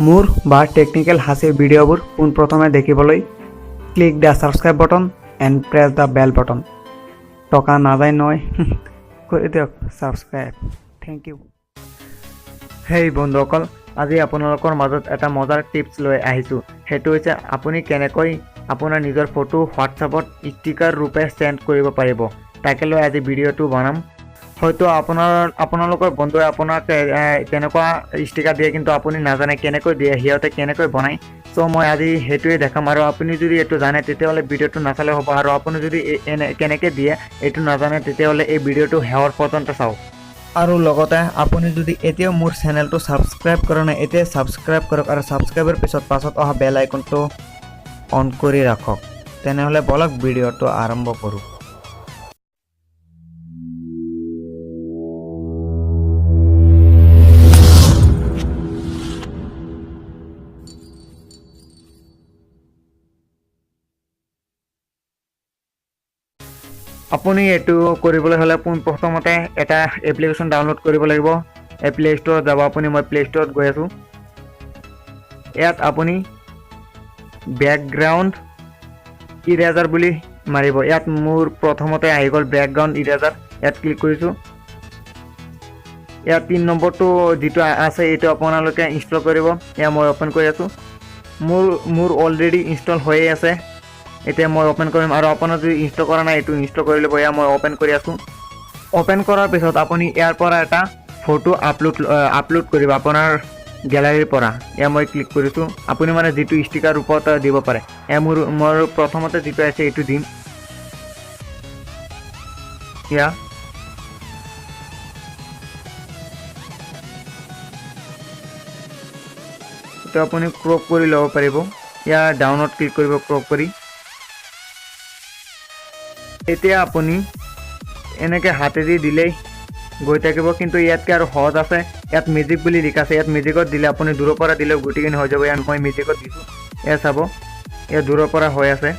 মোৰ বা টেকনিকেল হাঁচিৰ ভিডিঅ'বোৰ পোনপ্ৰথমে দেখিবলৈ click the subscribe button and press the bell button. টকা নাযায় নহয়, কৰি দিয়ক ছাবস্ক্ৰাইব। Thank you. হেই বন্ধুসকল, আজি আপোনালোকৰ মাজত এটা মজাৰ টিপছ লৈ আহিছোঁ। সেইটো হৈছে আপুনি কেনেকৈ আপোনাৰ নিজৰ ফটো হোৱাটছআপত ষ্টিকাৰ ৰূপে চেণ্ড কৰিব পাৰিব, তাকে লৈ আজি ভিডিঅ'টো বনাম। হয়তো আপোনালোকৰ বন্ধুৱে আপোনাক তেনেকুৱা ষ্টিকাৰ দিয়ে, কিন্তু আপুনি নাজানে কেনেকৈ দিয়ে, সিহঁতে কেনেকৈ বনায়। চ' মই আজি সেইটোৱে দেখাম। আৰু আপুনি যদি এইটো জানে, তেতিয়াহ'লে ভিডিঅ'টো নাচালে হ'ব। আৰু আপুনি যদি এনে কেনেকৈ দিয়ে এইটো নাজানে, তেতিয়াহ'লে এই ভিডিঅ'টো শেষৰ পৰ্যন্ত চাওক। আৰু লগতে আপুনি যদি এতিয়াও মোৰ চেনেলটো ছাবস্ক্ৰাইব কৰা নাই, এতিয়াই ছাবস্ক্ৰাইব কৰক আৰু ছাবস্ক্ৰাইবৰ পিছত পাছত অহা বেল আইকনটো অন কৰি ৰাখক। তেনেহ'লে ব'লক, ভিডিঅ'টো আৰম্ভ কৰোঁ। আপুনি এইটো কৰিবলৈ হ'লে পোনপ্ৰথমতে এটা এপ্লিকেশ্যন ডাউনলোড কৰিব লাগিব। এই প্লে' ষ্ট'ৰত যাব আপুনি। মই প্লে' ষ্ট'ৰত গৈ আছোঁ। ইয়াত আপুনি বেকগ্ৰাউণ্ড ইৰেজাৰ বুলি মাৰিব। ইয়াত মোৰ প্ৰথমতে আহি গ'ল বেকগ্ৰাউণ্ড ইৰেজাৰ। ইয়াত ক্লিক কৰিছোঁ। ইয়াত 3 নম্বৰটো যিটো আছে, এইটো আপোনালোকে ইনষ্টল কৰিব। এয়া মই অ'পেন কৰি আছোঁ। মোৰ অলৰেডি ইনষ্টল হৈয়ে আছে। এতিয়া মই অ'পেন কৰিম। আৰু আপোনাৰ যদি ইনষ্টল কৰা নাই, এইটো ইনষ্টল কৰি ল'ব। এয়া মই অ'পেন কৰি আছোঁ। অ'পেন কৰাৰ পিছত আপুনি ইয়াৰ পৰা এটা ফটো আপলোড আপলোড কৰিব আপোনাৰ গেলাৰীৰ পৰা। এয়া মই ক্লিক কৰিছোঁ। আপুনি মানে যিটো ষ্টিকাৰ ৰূপত দিব পাৰে। এয়া মোৰ প্ৰথমতে যিটো আছে, এইটো দিম। এয়া এইটো আপুনি ক্ৰপ কৰি ল'ব পাৰিব। ইয়াৰ ডাউনত ক্লিক কৰিব ক্ৰপ কৰি। এতিয়া আপুনি এনেকৈ হাতেদি দিলেই গৈ থাকিব, কিন্তু ইয়াতকৈ আৰু সহজ আছে। ইয়াত মেজিক বুলি লিখা আছে। ইয়াত মেজিকত দিলে আপুনি দূৰৰ পৰা দিলেও গোটেইখিনি হৈ যাব। ইয়াত মই মেজিকত দিছোঁ। এয়া চাব, ইয়াত দূৰৰ পৰা হৈ আছে।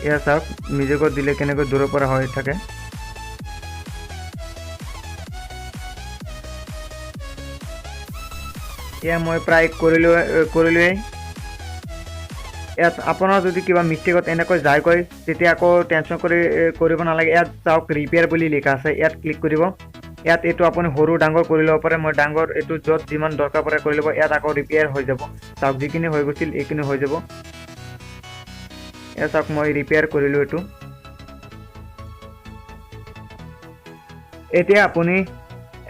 এয়া চাওক, মেজিকত দিলে কেনেকৈ দূৰৰ পৰা হৈ থাকে। এয়া মই প্ৰায় কৰিলোৱেই। ইয়াত আপোনাৰ যদি কিবা মিষ্টেকত এনেকৈ যায়গৈ, তেতিয়া আকৌ টেনশ্যন কৰিব নালাগে। ইয়াত চাওক, ৰিপেয়াৰ বুলি লিখা আছে। ইয়াত ক্লিক কৰিব। ইয়াত এইটো আপুনি সৰু ডাঙৰ কৰি ল'ব পাৰে। মই ডাঙৰ, এইটো য'ত যিমান দৰকাৰ পৰে কৰি ল'ব। ইয়াত আকৌ ৰিপেয়াৰ হৈ যাব। চাওক, যিখিনি হৈ গৈছিল এইখিনি হৈ যাব। ইয়াত চাওক, মই ৰিপেয়াৰ কৰিলোঁ এইটো। এতিয়া আপুনি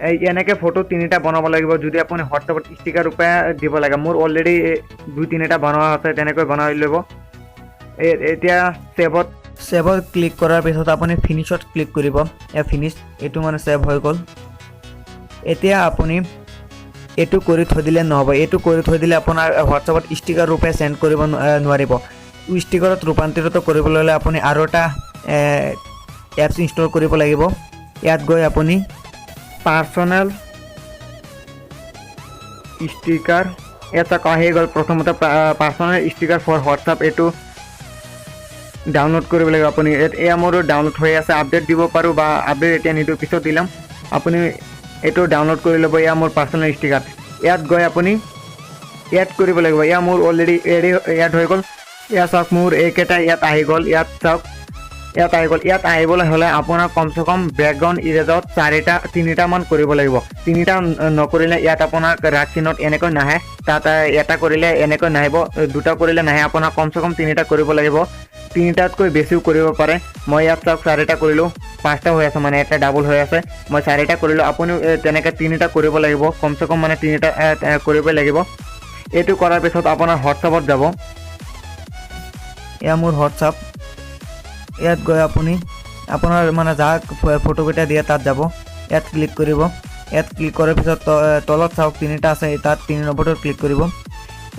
এই এনেকৈ ফটো তিনিটা বনাব লাগিব, যদি আপুনি হোৱাটছএপত ষ্টিকাৰ ৰূপে দিব লাগে। মোৰ অলৰেডি দুই তিনিটা বনোৱা আছে, তেনেকৈ বনাই ল'ব। এতিয়া ছেভত ছেভত ক্লিক কৰাৰ পিছত আপুনি ফিনিছত ক্লিক কৰিব। এয়া ফিনিছ, এইটো মানে ছেভ হৈ গ'ল। এতিয়া আপুনি এইটো কৰি থৈ দিলে নহ'ব। এইটো কৰি থৈ দিলে আপোনাৰ হোৱাটছএপত ষ্টিকাৰ ৰূপে চেণ্ড কৰিব নোৱাৰিব। ষ্টিকাৰত ৰূপান্তৰিত কৰিবলৈ হ'লে আপুনি আৰু এটা এপছ ইনষ্টল কৰিব লাগিব। ইয়াত গৈ আপুনি পাৰ্চনেল ষ্টিকাৰ, ইয়াত চাওক, আহি গ'ল প্ৰথমতে পাৰ্চনেল ষ্টিকাৰ ফৰ হোৱাটছআপ। এইটো ডাউনলোড কৰিব লাগিব আপুনি। এয়া মোৰো ডাউনলোড হৈ আছে। আপডেট দিব পাৰোঁ বা আপডেট এতিয়া নিদিওঁ, পিছত দিলাম। আপুনি এইটো ডাউনলোড কৰি ল'ব। এয়া মোৰ পাৰ্চনেল ষ্টিকাৰ। ইয়াত গৈ আপুনি এড কৰিব লাগিব। এয়া মোৰ অলৰেডি এড হৈ গ'ল। এয়া চাওক, মোৰ এইকেইটা ইয়াত আহি গ'ল। ইয়াত চাওক, ইয়াত আহি গ'ল। ইয়াত আহিবলৈ হ'লে আপোনাৰ কমচে কম বেকগ্ৰাউণ্ড ইৰেজত চাৰিটা তিনিটামান কৰিব লাগিব। তিনিটা নকৰিলে ইয়াত আপোনাৰ ৰাগ চিনত এনেকৈ নাহে। তাত এটা কৰিলে এনেকৈ নাহিব, দুটা কৰিলে নাহে। আপোনাৰ কমচে কম তিনিটা কৰিব লাগিব। তিনিটাতকৈ বেছিও কৰিব পাৰে। মই ইয়াত চাওক, চাৰিটা কৰিলোঁ, পাঁচটা হৈ আছে, মানে এটা ডাবল হৈ আছে। মই চাৰিটা কৰিলোঁ। আপুনিও তেনেকৈ তিনিটা কৰিব লাগিব। কমচে কম মানে তিনিটা কৰিবই লাগিব। এইটো কৰাৰ পিছত আপোনাৰ হোৱাটছআপত যাব। এয়া মোৰ হোৱাটছআপ। ইয়াত গৈ আপুনি আপোনাৰ মানে যাক ফটোকেইটা দিয়ে তাত যাব। ইয়াত ক্লিক কৰিব। ইয়াত ক্লিক কৰাৰ পিছত তলত চাওক, তিনিটা আছে। তাত 3 নম্বৰটোত ক্লিক কৰিব।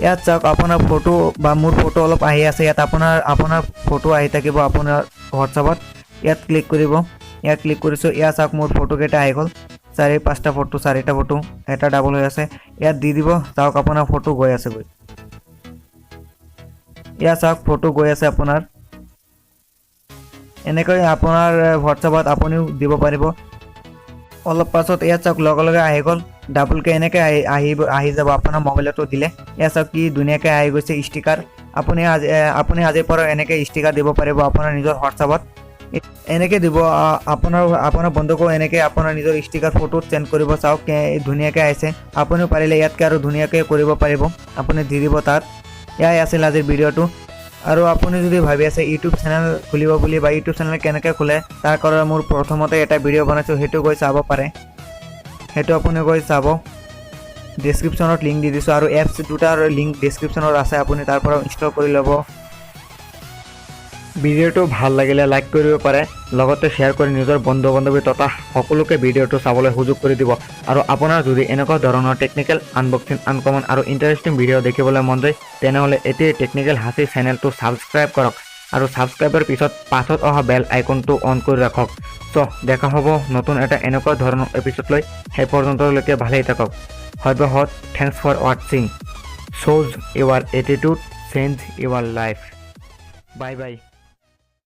ইয়াত চাওক, আপোনাৰ ফটো বা মোৰ ফটো অলপ আহি আছে। ইয়াত আপোনাৰ ফটো আহি থাকিব আপোনাৰ হোৱাটছআপত। ইয়াত ক্লিক কৰিব। ইয়াত ক্লিক কৰিছোঁ। ইয়াত চাওক, মোৰ ফটোকেইটা আহি গ'ল, চাৰি পাঁচটা ফটো, চাৰিটা ফটো, এটা ডাবল হৈ আছে। ইয়াত দি দিব। চাওক, আপোনাৰ ফটো গৈ আছে গৈ। ইয়াত চাওক, ফটো গৈ আছে আপোনাৰ। এনেকৈ আপোনাৰ হোৱাটছআপত আপুনিও দিব পাৰিব। অলপ পাছত ইয়াত চাওক, লগে লগে আহি গ'ল। ডাবুলকৈ এনেকৈ আহি আহিব আহি যাব আপোনাৰ মোবাইলতো দিলে। এয়া চাওক, কি ধুনীয়াকৈ আহি গৈছে ষ্টিকাৰ। আপুনি আজিৰ পৰা এনেকৈ ষ্টিকাৰ দিব পাৰিব আপোনাৰ নিজৰ হোৱাটছআপত। এনেকৈ দিব আপোনাৰ বন্ধুকো এনেকৈ আপোনাৰ নিজৰ ষ্টিকাৰ ফটো চেণ্ড কৰিব। চাওক, ধুনীয়াকৈ আহিছে। আপুনিও পাৰিলে ইয়াতকৈ আৰু ধুনীয়াকৈ কৰিব পাৰিব। আপুনি দি দিব তাত। এয়াই আছিল আজিৰ ভিডিঅ'টো। আৰু আপুনি যদি ভাবি আছে ইউটিউব চেনেল খুলিব বুলি বা ইউটিউব চেনেল কেনেকৈ খোলে, তাৰ কাৰণে মোৰ প্ৰথমতে এটা ভিডিঅ' বনাইছোঁ, সেইটো গৈ চাব পাৰে। সেইটো আপুনি গৈ চাব। ডেছক্ৰিপশ্যনত লিংক দি দিছোঁ আৰু এপছ দুটাৰ লিংক ডেছক্ৰিপশ্যনত আছে, আপুনি তাৰ পৰা ইনষ্টল কৰি ল'ব। ভিডিঅ'টো ভাল লাগিলে লাইক কৰিব পাৰে, লগতে শ্বেয়াৰ কৰি নিজৰ বন্ধু বান্ধৱী তথা সকলোকে ভিডিঅ'টো চাবলৈ সুযোগ কৰি দিব। আৰু আপোনাৰ যদি এনেকুৱা ধৰণৰ টেকনিকেল, আনবক্সিং, আনকমন আৰু ইণ্টাৰেষ্টিং ভিডিঅ' দেখিবলৈ মন যায়, তেনেহ'লে এতিয়াই টেকনিকেল হাচি চেনেলটো ছাবস্ক্ৰাইব কৰক আৰু ছাবস্ক্ৰাইবৰ পিছত পাছত অহা বেল আইকনটো অন কৰি ৰাখক। চ' দেখা হ'ব নতুন এটা এনেকুৱা ধৰণৰ এপিছড লৈ। সেই পৰ্যন্তলৈকে ভালেই থাকক। সৰ্বশেষত, thanks for watching. Choose your attitude, change your life. Bye bye.